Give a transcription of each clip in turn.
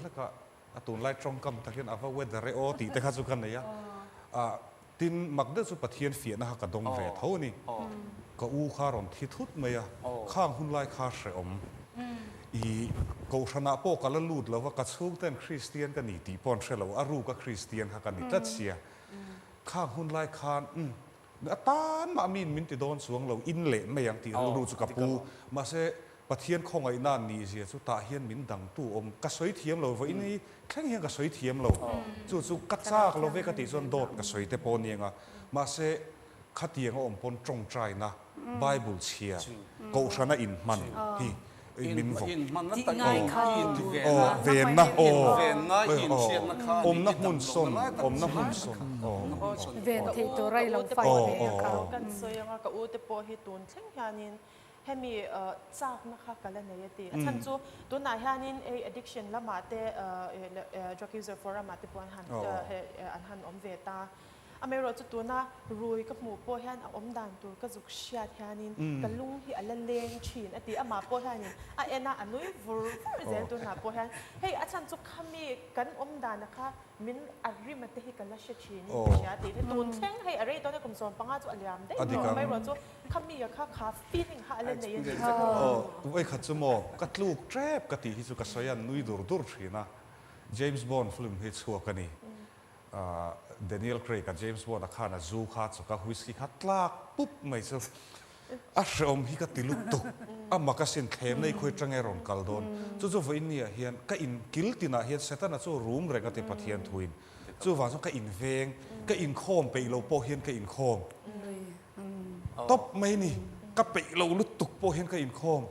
hlek a, a tunlai tawngkam tak hian a va weather e aw tih te kha chu ka nei a. Ah, tin mak deuh chu Pathian fiahna kha ka dawng ve tho a ni. Ka u kha rawn thi thut mai a, khang hun lai kha hrehawm. I Kohhranah pawh ka la lut lo va, ka chhungten Kristian ka ni tih pawh an hre lo, a ruka Kristian kha ka ni tlat sia. Khang hun lai khan, umm, a tan mah miin min ti dawn chuang lo, in leh mai ang tih rilru chu ka pu. Mahse, Pathian khawngaihna an nih zia chu tah hian min dangtu awm. Ka sawi thiam lo, vawiin hi thleng hian ka sawi thiam lo. Chu chu ka chak lo ve ka tih chuan dawt ka sawi te pawh a ni ang a. Mahse, khatiang a awm pawn tawngtaina, Bible chhia, Kohhrana inhman hi min vawk. Aw, venna, aw, aw, awmna hmun sawn, awmna hmun sawn, aw, aw. Ven theih tur a i lo fight ve a kha. Kan sawi anga ka u te pawh hi tun thleng hianin Hemi chakna kha ka la nei a ti. A chhan chu tunah hianin ei addiction lamah te drug user forum ah te pawh an han an han awm ve ta. Amaherawhchu tuna rui ka hmuh pawh hian a awm dan tur ka zuk hriat hianin ka lung hi a la leng thin a ti. Amah pawh hianin a en a, a nui vur vur zel tunah pawh hian. Hei a chhan chu khami kan awm dana kha Min a rima te hi ka la hre thin in ka hria tih hi tun thleng hei a rei dawn e kum 15 chu a liam daih tawh mai ruah chu khami a kha kha feeling kha a la nei a ni. Aw vawikhat chu maw ka tluk tep ka tih hi chu ka sawi a nui dur dur thin a James Bond film hi chhuak a ni Daniel Craig a James Bond a khan a zu kha chawk a whisky kha tlak pup mai chu A hrehawm hi ka ti lutuk. A mak asin thlemna i khawi tang e rawn kal dawn. Chu chu vawiin ni ah hian ka in kil tinah hian Setana chu rum reng a ti Pathian thuin. Chuvang chuan ka in veng, ka inkhawm peih lo pawh hian ka inkhawm tawp mai ni. Ka peih lo lutuk pawh hian ka inkhawm.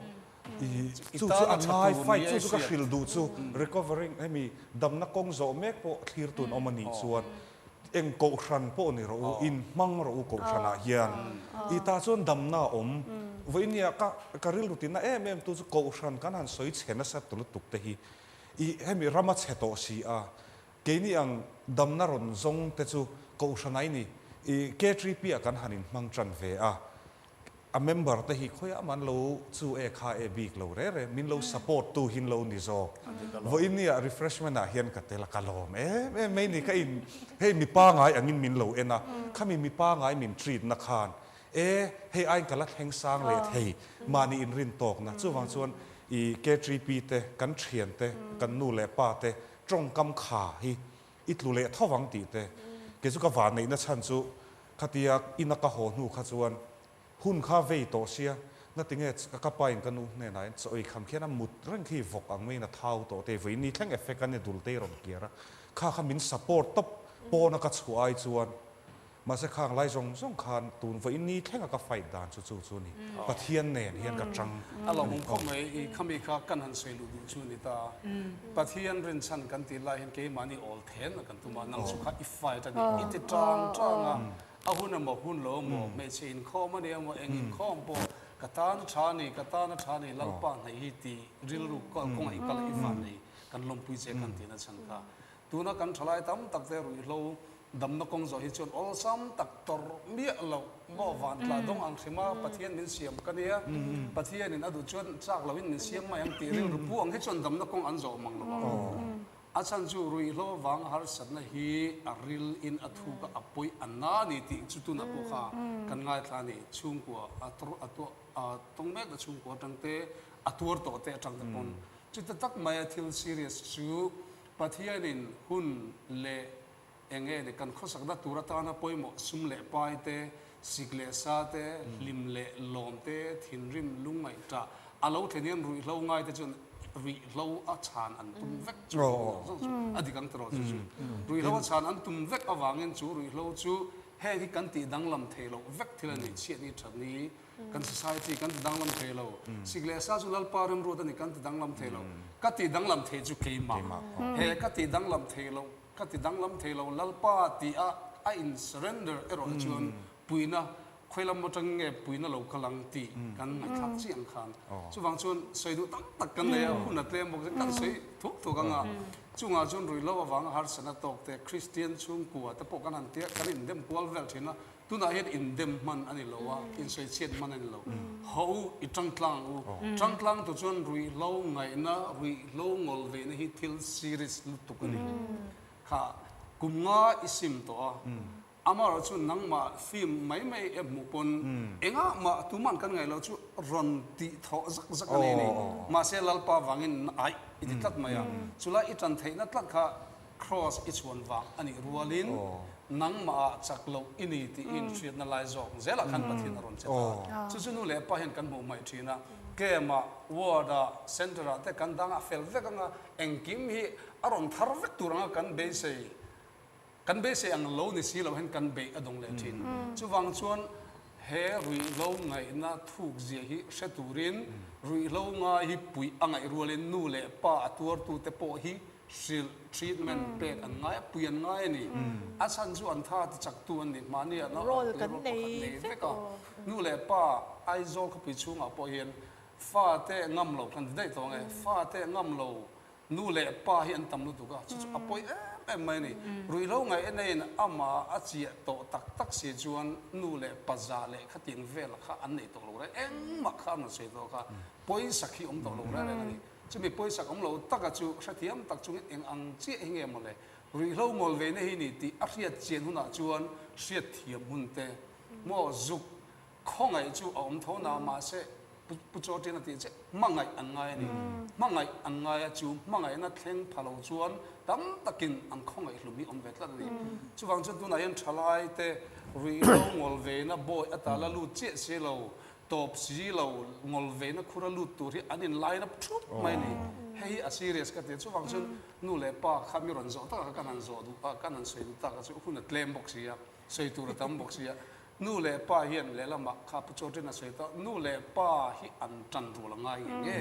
I chu chu a ngai fight chu chu ka hrilh duh chu recovering hemi damna kawng zawh mek pawh thlir tun awm a nih chuan Eng kohhran pawh ni rawh u, in hmang rawh u kohhranah hian. I tah chuan damna a awm. Vawinia ka ka rilru tinna em em tu chu kohhran kan han sawi chhe nasa ta lutuk te hi i hemi rama chhe tawh si a, keini ang damna rawn zawng te chu kohhran ai ni i KTP ah kan han in hmang tan ve a. A member te hi khawiah mah an lo chu e kha e bik lo re re, min lo support tu hin lo ni zawk. Vawinia refreshment ah hian ka tel a, ka lawm em em mai ni, ka in hei mi pangai angin min lo en a, khami mi pangai min treat na khan e hei aiin ka la thleng sang leh thei mahni inrin tawk na. Chuvang chuan i KTP te, kan thian te, kan nu leh pa te tawngkam kha hi i tlu leh tho vang tih te. Kei chu ka vanneihna chhan chu Khatia ina ka haw hnu kha chuan hun kha vei tawh sia, ngatinge ka pa in ka nu hnenah hian chaw ei kham khian a mut reng khi vawk ang maiin a thau tawh te, vawiin ni thleng effect a ni dul te i rawn kiar a, kha kha min support tawp pawna ka chhuah ai chuan mahse khang lai zawng zawng khan tun vawiin ni thlenga ka fight dan chu chu chu a ni, Pathian nen hian ka tang A lo hmung khawp mai, i khami kha kan han sawi luh duh chu a ni ta. Pathian rinchhan kan tih lai hian keimahni awl then a kan tum a, nang chu kha i fight a ni, i ti tang tang a, a hun emaw hun lo emaw, hmeichhe inkhawm a ni emaw, eng inkhawm pawh ka tan a tha a ni, ka tan a tha a ni, Lalpa hnaih hi ti rilru kawngah i kal a, i van nei kan lawmpui che kan tihna chhan kha. Tuna kan thalai tam tak te ruihhlo damna kawng zawh hi chuan awlsam tak tawrh miah loh maw van tla dawng ang hrim a, Pathian min siam ka nia, Pathianin a duh chuan chak loin min siam mai ang tih rilru pu ang hi chuan damna kawng an zawh mang lo ang. A chhan chu ruihhlo vang harsatna hi a ril in a thuk a, a pawi a na a ni tih chu tunah pawh kha kan ngaithla a ni. Chhungkua a a tawng mek a chhungkua atang te, a tuar tawh te atang te pawn chuta tak mai a thil serious chu Pathianin hun leh eng nge ni kan khawsakna tur atana pawimawh sum leh pai te, sik leh sa te, hlim leh lawm te, thinrim lungngaih tah a lo thlen hian ruihhlo ngai te chuan ruihhlo a chhan an tum vek chu zawng chu a dik ang tiraw chu chu ruihhlo a chhan an tum vek avangin chu ruihhlo chu heng hi kan tih danglam thei loh vek thil a ni chhiat ni that ni kan society kan ti danglam thei lo sik leh sa chu Lalpa remruat a ni kan ti danglam thei lo ka tih danglam thei chu keimah he ka tih danglam thei loh Ka ti danglam thei lo Lalpa tih a a in surrender erawh chuan puina khawilam atang nge puina lo kal ang tih kan ngaihthlak chiah ang khan. Chuvang chuan sawi duh tam tak kan nei a, hun a tlem bawk kan sawi thuk thuk ang a. Chungah chuan ruihhlo avanga harsatna tawk te, Kristian chhungkua te pawh kan han tia kan indem kual vel thin a. Tunah hian indem hman a ni lo a, insawichhiat hman a ni lo. Haw u, i tangtlang ang u. Tangtlang tu chuan ruihhlo ngaihna, ruihhlo ngawl veihna hi thil serious lutuk a ni. Kha kum nga i sim tawh a, amaherawh chu nangmah film mai mai e hmuh pawn engah mah tuman kan ngaih loh chu rawn tih thawh zak zak a nei a ni. Mahse Lalpa vangin aih i ti tlat mai a, chulai i tan theihna tlat kha Kraws i chhuan vang a nih rualin nangmahah chak loh i ni tih i inhriatna lai zawk zelah khan Pathian a rawn che ta. Chu chu nu leh pa hian kan hmuh hmaih thin a, camp-ah, ward-ah, centre-ah te kan dang a fel vek anga engkim hi a rawn thar vek tur anga kan beisei, kan beisei ang lo ni si lo hian kan beih a dawng leh thin. Chuvang chuan he ruihhlo ngaihna thuk zia hi hre turin ruihhlo ngai hi puih a ngaih rualin nu leh pa a tuartute pawh hi Hrilh, treatment, pek an ngai a, pui an ngai a ni. A chhan chu an tha ti chaktu an ni. Mahni ah Role kan nei vek a. Nu leh pa Aizawl khawpui chhungah pawh hian fate ngam lo kan ti daih tawh ang e. Fate ngam lo nu leh pa hi an tam lutuk a, chu chu a pawi em em mai a ni. Ruihhlo ngaih en aiin amah a chiah tawh tak tak si chuan nu leh pa za leh khatiang vela kha an nei tawh lo reng, engmah kha an rawn sawi tawh kha pawisa khi awm tawh lo reng reng a ni. Chumi pawisak awm lo taka chu hrethiam tak chungin eng ang chiah hi nge mawle ruihhlo ngawl ve na hi ni tih a hriat chian hunah chuan hriatthiam hun te maw zuk khawngaih chu a awm tho na mahse Pu Chawṭian a tih che hmangaih an ngai a ni. Hmangaih an ngai a chu hmangaihna thleng pha lo chuan tam takin an khawngaih hlum hi awm ve tlat a ni. Chuvang chuan tunah hian thalai te ruihhlo ngawl ve na bawi a tala lut chiah si lo Tawp si lo ngawl veina khur a lut tur hi an in line up thup mai a ni. Hei hi a serious ka ti a, chuvang chuan nu leh pa kha mi rawn zawh takah kha kan han zawh duh a, kan han sawi duh takah chu hun a tlem bawk si a, sawi tur a tam bawk si a. Nu leh pa hian lehlamah kha Pu Chawṭin a sawi tawh, nu leh pa hi an ṭan rual a ngai nge nge.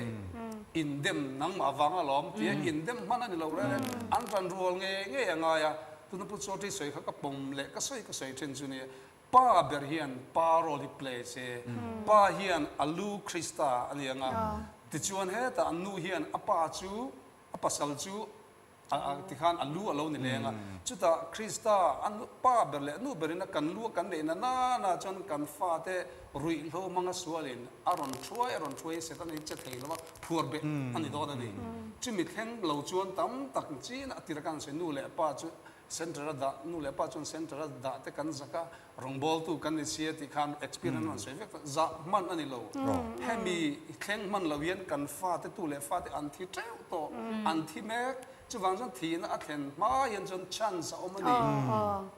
Indem nangmah vang alawm tia indem hman a ni lo reng reng, an ṭan rual nge nge a ngai a. Tuna Pu Chawṭi sawi kha ka pawm leh ka sawi ka sawi ṭhin chu nia, Pa ber hian pa role hi play se, pa hian a lu Krista a ni ang a, tichuan hetah an nu hian a pa chu, a pasal chu tikhan a lu a lo ni leng a, chutah Krista a pa ber leh nu berin a kan lu a kan neih na nana chuan kan fate ruihhlo hmanga sualin a rawn hruai a rawn hruai Setana hi che thei lo a, phuar beh a ni dawn a ni. Chumi thleng lo chuan tam tak chin a tir a kan sawi nu leh pa chu Centre a dah, nu leh pa chuan centre a dah te kan zak a, rawngbawltu kan ni sia tih khan experience an rawn sawi vek a, zah hman a ni lo. Hemi thleng hman lo hian kan fate tu leh fate an thi teuh tawh, an thi mek. Chuvang chuan thihna a thlen hma hian chuan chance a awm a ni.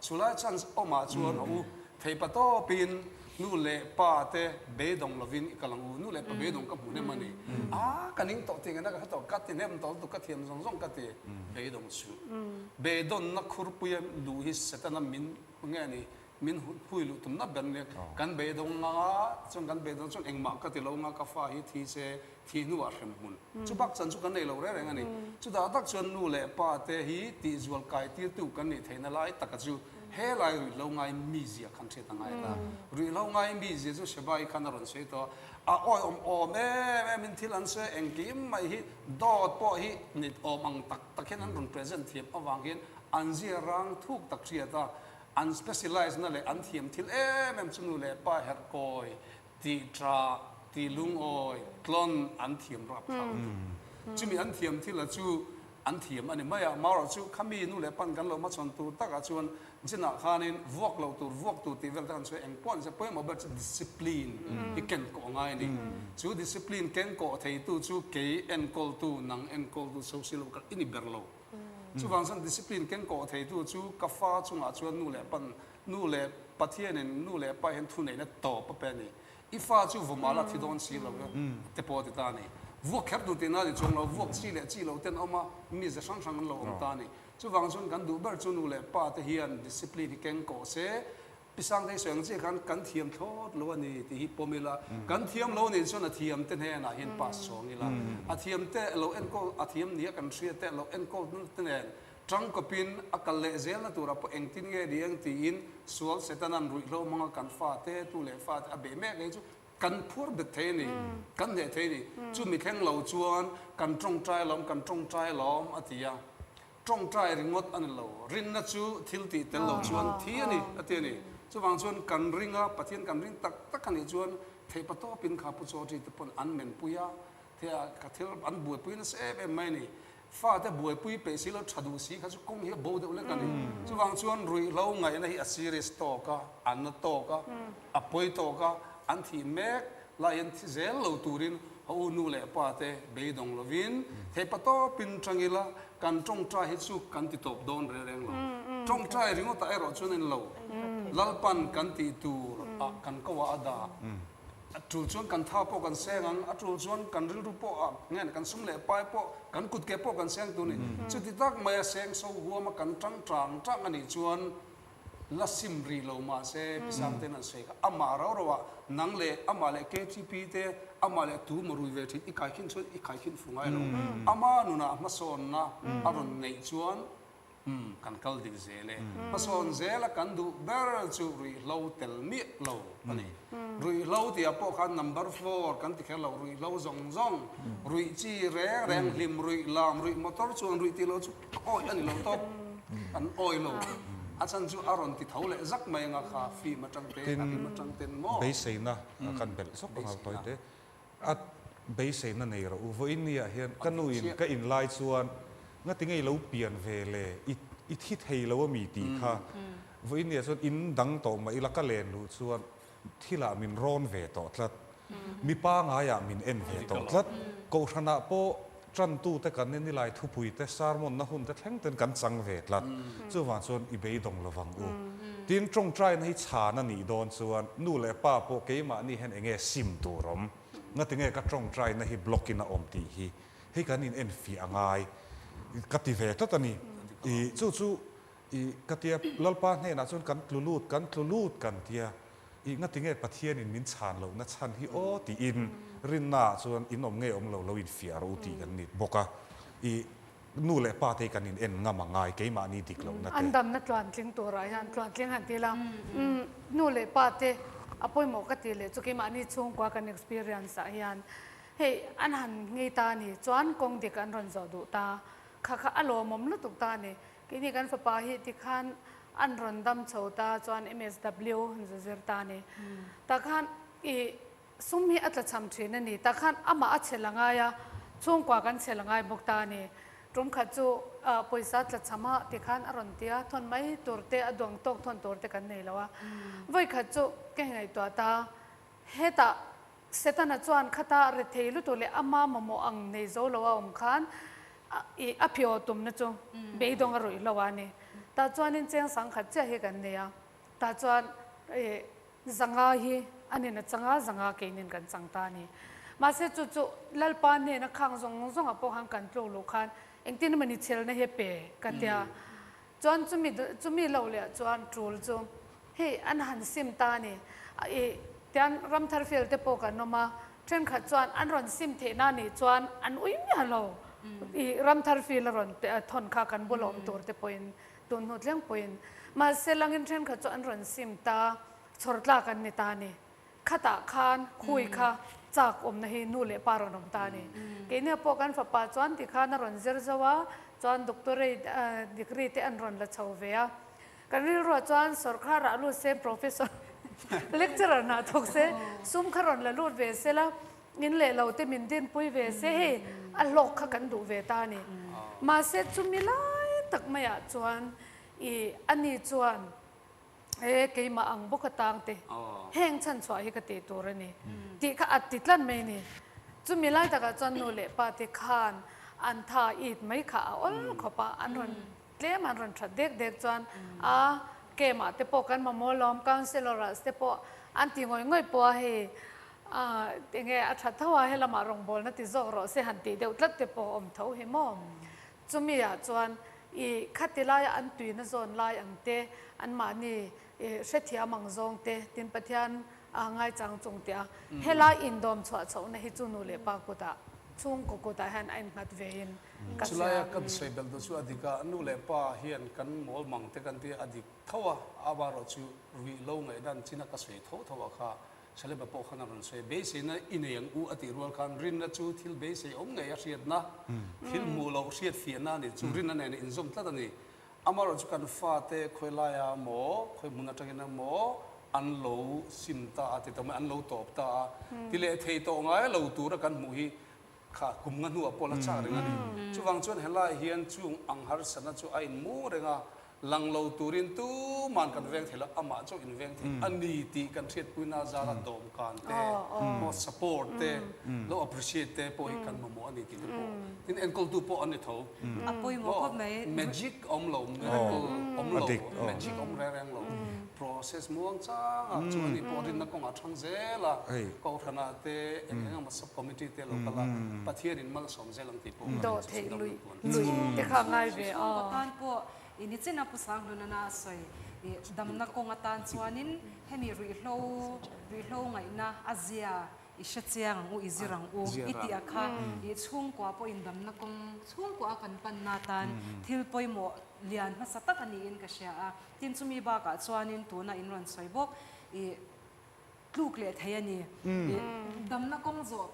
Chulai chance awmah chuan a u theipa tawpin Nu leh pa te beidawng lovin i kal ang u, nu leh pa beidawng ka hmu hnem a ni. A, ka ning tawh tih ngaihna ka hre tawh, ka ti hnem tawh lutuk, ka thiam zawng zawng ka ti. Beidawng chu. Beidawnna khurpuia luh hi Setana min nge a ni, min hui luh tumna ber nia. Kan beidawng ang a, chuan kan beidawng chuan engmah ka ti lo ang a, ka fa hi thi se, thi hnuah hrem hmun. Chu bak chan chu kan nei lo reng reng a ni. Chutah tak chuan nu leh pa te hi tihzual kai tirtu kan nih theihna lai taka chu He lai ruihhlo ngai mizia khan hriat a ngai ta. Ruihhlo ngai mizia chu Shebai khan a rawn sawi tawh a, a awihawm awm em em in thil an sawi engkim mai hi dawt pawh hi nit awm ang tak tak hian an rawn present thiam avang hian an zia rang thuk tak hriat a, an specialize na leh an thiam thil em em chu nu leh pa herh kawi tih tah tih lungawi tlawn an thiam rap thlak lutuk. Chumi an thiam thil a chu An thiam a ni mai a, Maura chu khami nu leh pan kan lo hmachhawn tur takah chuan Jinah khanin vuak lo tur, vuak tur tih vel te kan sawi eng pawh ni se pawimawh ber chu discipline hi ken kawh a ngai a ni. Chu discipline ken kawh theitu chu kei enkawltu, nang enkawltu social worker i ni ber lo. Chuvang chuan discipline ken kawh theitu chu ka fa chungah chuan nu leh pan, nu leh Pathianin nu leh pa hian thuneihna tawp a pe a ni. I fa chu vawmah la thi dawn si lo te pawh a ti ta a ni. Vuak kher tur tihna a ni chuang lo, vuak chi leh chi lo ten awm a, mi ze hrang hrang an lo awm ta a ni. Chuvang chuan kan duh ber chu nu leh pa te hian discipline hi keng kawh se, Pi Sangtei sawi ang chiah khan kan thiam thlawt lo a ni tih hi pawm ila, kan thiam lo nih chuan a thiam te hnenah hian pass chhawng ila, a thiam te lo enkawl, a thiam nia kan hria te lo enkawl te nen Tangkawpin a kal leh zelna turah pawh engtin nge ni ang tiin sual Setanan ruihhlo hmanga kan fate, tu leh fate a beh mek hi chu kan phuar bet thei a ni, kan hneh thei a ni. Chumi thleng lo chuan kan tawngtai lawm, kan tawngtai lawm a ti a. Tawngtai ringawt a ni lo, rinna chu thil tih tel lo chuan thi a ni a ti a ni. Chuvang chuan kan ring a, Pathian kan ring tak tak a nih chuan theihpatawpin kha Pu Chaw Ṭi te pawn an menpui a, thei-ah ka thil an buaipui nasa em em mai a ni. Fate buaipui peih si lo tha duh si kha chu kawng hi a bo deuh lek a ni. Chuvang chuan ruihhlo ngaihna hi a serious tawk a, a na tawk a, a pawi tawk a, an thih mek laiin thi zel lo turin a u nu leh pa te beidawng lovin theihpa tawpin tang ila kan tawngtai hi chu kan ti tawp dawn reng reng lo. Tawngtai ringawtah erawh chuan en lo. Lalpan kan tih tur ah kan ko ah a dah. A tul chuan kan tha pawh kan seng ang, a tul chuan kan rilru pawh a ngen, kan sum leh pai pawh, kan kut ke pawh kan seng tur a ni. Chuti tak mai a seng so huam a kan tang tang tang a nih chuan la sim rih lo mah se Pisang ten an sawi kha amah rau rau ah nang leh amah leh KTP te amah leh tu maw rui ve thin i kaikhin chuan i kaikhin fu ngai lo. Ama nunah hmasawnna a rawn neih chuan Umm, kan kal dik zel e. Hmasawn zela kan duh ber chu ruihhlo tel miah lo a ni. Ruihhlo tihah pawh khan number four kan ti kher lo, ruihhlo zawng zawng, ruih chi reng reng, hlim ruih, lam ruih, motor chuan ruih tih loh chu awih a ni lo tawp, kan awih lo. A chhan chu a rawn ti tho leh zak mai anga kha film atang te, a hlim atang ten maw? Beiseina kan belh zawk ang a tawi te. A beiseina nei rawh u. Vawiin ni ah hian ka nu in ka in lai chuan ngati ngei lo pian ve le i i thi thei lo ami tih kha vawiin ni ah chuan in dang tawh mah ila ka len luh chuan thil ah min rawn ve tawh tlat. Mipa ngai ah min en ve tawh tlat. Kohhran ah pawh tan tu te kan en nilai thupui te sermon na hun te thleng ten kan chang ve tlat. Chuvang chuan i beidawng lovang u. Tin tawngtaina hi chhan a nih dawn chuan nu leh pa pawh keimahni hian enge sim tur awm? Ngatinge ka tawngtaina hi block in a awm tih hi hei kan in enfiah a ngai ka ti ve tlat a ni. I chu chu i ka tia Lalpa hnenah chuan kan tlu lut kan tlu lut kan tia i ngatinge Pathianin min chhan lohna chhan hi aw tiin rinnaah chuan in awm nge awm lo lo infiah rawh u tih kan ni bawk a. I Nu leh pa te hi kan in en ngam a ngai, keimahni dik lohna te. An damna tluantling turah hian tluantling han ti ila, nu leh pa te a pawimawh ka tih leh chu keimahni chhungkua kan experience ah hian hei an han ngei ta a ni, chuan kawng dik an rawn zawh duh ta, kha kha a lawmawm lutuk ta a ni. Keini kan fapa hi tikhan an rawn dam chho ta chuan MSW an zu zir ta a ni. Tah khan ih Sum hi a tlachham thin a ni. Tah khan amah a chhel a ngai a, chhungkua kan chhel a ngai bawk ta a ni. Tum khat chu pawisa tlachham a ti khan a rawn ti a, thawn mai tur te, a duang tawk thawn tur te kan nei lo a. Vawi khat chu ka ngaihtuah ta, hetah Setana chuan khata rethei lutuk leh ama mamawh ang nei zo lo a awm khan i a phiaw tumna chu beidawng a ruih hlo a ni. Tah chuanin cheng sangkhat chiah hi kan nei a, tah chuan i Zanga hi a nen a chang a, zanga keinin kan chang ta a ni. Mahse chu chu Lalpa hnena khang zawng zawngah pawh khan kan tluk luh khan engtin emawni chhelna hi a pe ka tia. Chuan chumi chumi lo leh chuan tul chu hei an han sim ta a ni. Ih tian ramthar fel te pawh kan awm a, thenkhat chuan an rawn sim theihna a nih chuan an ui miah lo. Ih ramthar fil a rawn thawn kha kan bula awm tur te pawhin Tun hnu tleng pawhin mahse langin thenkhat chu an rawn sim ta, chhawr tlak an ni ta a ni. Khatah khan khui kha chak awmna hi nu leh pa rawn awm ta a ni. Keini pawh kan fapa chuan tikhan a rawn zir zo a, chuan doctorate degree te an rawn la chho ve a. Kan rilruah chuan sawrkharah lut se professor lecturer hna thawk se sum kha rawn la lut ve sela In leh lo te min dinpui ve se hei a hlawk kha kan duh ve ta a ni. Mahse chumi lai tak maiah chuan i ani chuan e keimah ang bawk atang te heng chhan chhuah hi ka tih tur a ni tih kha a ti tlat mai a ni. Chumi lai takah chuan nu leh pa te khan an tha it mai kha a awl khawp a, an rawn Tlem an rawn that dek dek chuan a camp ah te pawh kan mamawh lawm, councillor ah te pawh an ti ngawih ngawih pawh a hei enge a that tho a helamah rawngbawlna ti zawk rawh se han tih deuh tlat te pawh a awm tho hi maw. Chumi ah chuan i khati laia an tuina zawn lai ang te anmahni i hrethiam ang zawng te tin Pathian a ngaichang chung tih a helai indawm chhuah chhohna hi chu nu leh pa kutah chhungkaw kutah hian a innghat ve in Ka Chulaia kan sawi belh duh chu a dik a, nu leh pa hian kan mawl mang te kan ti a dik tho a, amaherawh chu ruih lo ngaihdan chin a ka sawi tho tho a kha Saleba pawh khan a rawn sawi a, beiseina i nei ang u a tih rual khan rinna chu thil beisei awm ngei a hriatna, thil hmuh loh hriat fiahna a ni, chu rinna nen a inzawm tlat a ni. Amaherawh chu kan fate khawi laia maw, khawi hmun atangin emaw an lo sim ta a ti ta mai, an lo tawp ta a, ti leh thei tawh ngai lo tura kan hmuh hi kha kum nga hnuah pawh la chak reng a ni. Chuvang chuan helai hian chung ang harsatna chu a inmung reng a, Lang lo turin tuman kan veng thei lo, amah chu in veng thei a ni tih kan hriatpuina zara dawmkan te, maw support te, lo appreciate te pawh hi kan mamawh a ni tih te pawh tin enkawltu pawh an ni tho. A pawimawh khawp mai. Magic awm lo, miracle awm lo, magic awm reng reng lo, process muang changah chu ani pawh rinna kawngah thang zel a, Kohhranah te eng eng emaw sub committee te lo kal a, Pathianin malsawm zel ang tih pawh Dawh theih luih luih te kha a ngai ve a. Chhungkaw tan pawh I nichin a Pu Sanghlunana a sawi i damna kawng atan chuanin hemi ruihhlo ruihhlo ngaihna a zia i hre chiang ang u, i zir ang u i tih a kha i chhungkua pawhin damna kawng chhungkua a kan panna atan thil pawimawh lian hmasa tak a niin ka hria a. Tin chumi bakah chuanin tuna in rawn sawi bawk i Tluk leh thei a ni. Damna kawng zawh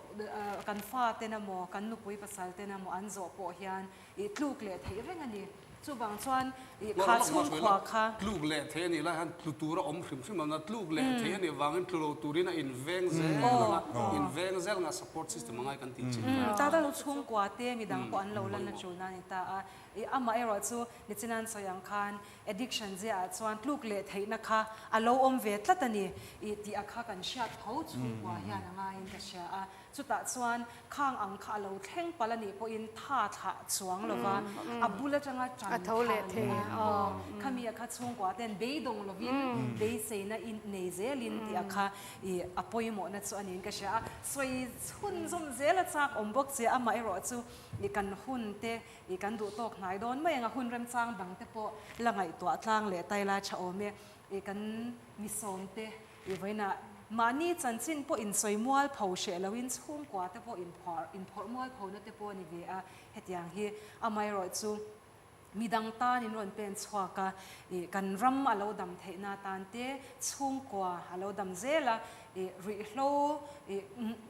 kan fa ten emaw, kan nupui pasal ten emaw an zawh pawh hian i tluk leh theih reng a ni. Chuvang chuan i kha chhungkhua kha. Tluk leh thei a nih lai hian tlu tur a awm hrim hrim lo na, tluk leh thei a nih vangin tlu lo turin a inveng zel ang a, inveng zel ang a support system a ngai kan tih chin kha. Tata lo chhungkua te midang pawh an lo lan na tul na a ni ta a. I amaherawh chu nichinan sawi ang khan Addiction ziaah chuan tluk leh theihna kha a lo awm ve tlat a ni i tih a kha kan hriat tho chhungkua hian a ngaiin ka hria a. Chutah chuan khang ang kha a lo thleng palh a nih pawhin tha thlah chuang lo va, a bul atanga ṭan tha leh a aw khami a kha chhungkua ten beidawng lovin beiseina i nei zelin tih a kha i a pawimawhna chu a niin ka hria a. Sawi chhunzawm zel a chak awm bawk che amaherawh chu i kan hun te I kan duh tawk hnai dawn mai ang a, hun remchang dang te pawh la ngaihtuah tlang leh tai lai tha awm e. I kan misawm te i vawiinah mahni chanchin pawh insawi mual pho hreh loin chhungkua te pawh inphawrh inphawrh mual pho na te pawh a ni ve a, hetiang hi amaherawh chu midang tan in rawn pen chhuak a, i kan ram a lo dam theihna atan te chhungkua a lo dam zel a, I ruihhlo i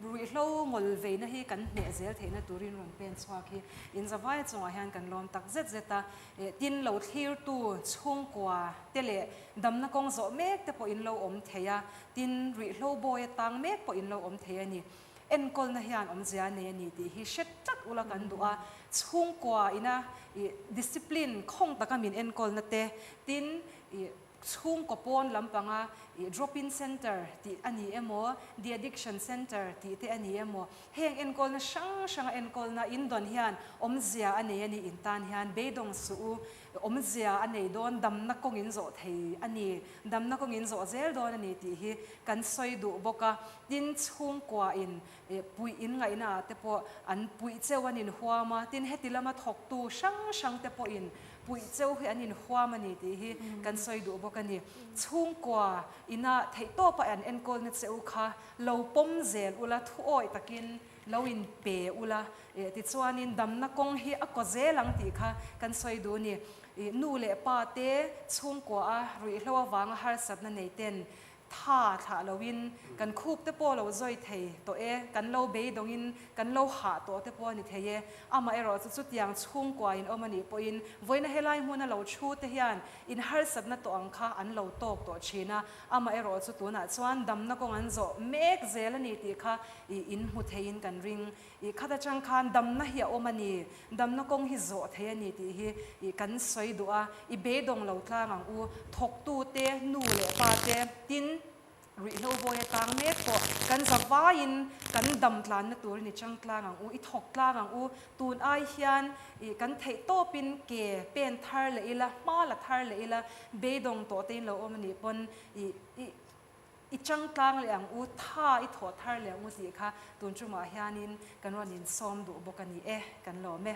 ruihhlo ngawl veina hi kan hneh zel theihna turin rawn pen chhuak hi in zavai chungah hian kan lawm tak zet zet a. Tin lo thlirtu chhungkua te leh damna kawng zawh mek te pawh in lo awm thei a, tin ruihhlo bawi a tang mek pawh in lo awm thei a ni. Enkawlna hian awmzia a nei a ni tih hi hre tlat ula kan duh a. Chhungkua ina i discipline khawng taka min enkawlna te, tin i Chhungkaw pawn lampanga i drop-in centre tih a ni emaw, de-addiction centre tih te a ni emaw, heng enkawlna hrang hranga enkawlna in dawn hian awmzia a nei a ni in tan hian beidawng suh u, awmzia a nei dawn, damna kawng in zawh thei a ni, damna kawng in zawh zel dawn a ni tih hi kan sawi duh bawk a. Tin, chhungkua in puih in ngaihna ah te pawh an puih cheu an inhuam a, tin heti lama thawktu hrang hrang te pawhin puih cheu hi an inhuam a ni tih hi kan sawi duh bawk a ni. Chhungkua ina theihtawpa an enkawlna che u kha lo pawm zel ula, thuawih takin lo in pe ula, tichuanin damna kawng hi a kaw zel ang tih kha kan sawi duh a ni. Nu leh pa te chhungkua a ruihhlo avanga harsatna nei ten Tha thlah loin kan khup te pawh lo zawi thei tawh e, kan lo beidawngin kan lo hah tawh te pawh a ni thei e. Amaherawh chu chutiang chhungkua in awm a nih pawhin vawiina helai hmuna lo thu te hian in harsatna tawh ang kha an lo tawk tawh thin a. Amaherawh chu tunah chuan damna kawng an zawh mek zel a ni tih kha i in hmu theiin kan ring. I khat atang khan damna hi a awm a ni, damna kawng hi zawh thei a ni tih hi i kan sawi duh a, i beidawng lo tlang ang u, thawktute, nu leh pa te, tin, ruihhlo vawi atang mek pawh kan za vaiin kan dam tlanna turin i chang tlang ang u, i thawk tlang ang u, tun ai hian i kan theih tawpin ke pen thar leh ila, hma la thar leh ila, beidawng tawh te in lo awm a nih pawn i i I changtlang leh ang u, tha i thawh thar leh ang u tih kha tun tumah hianin kan rawn insawm duh bawk a ni e, kan lawm e.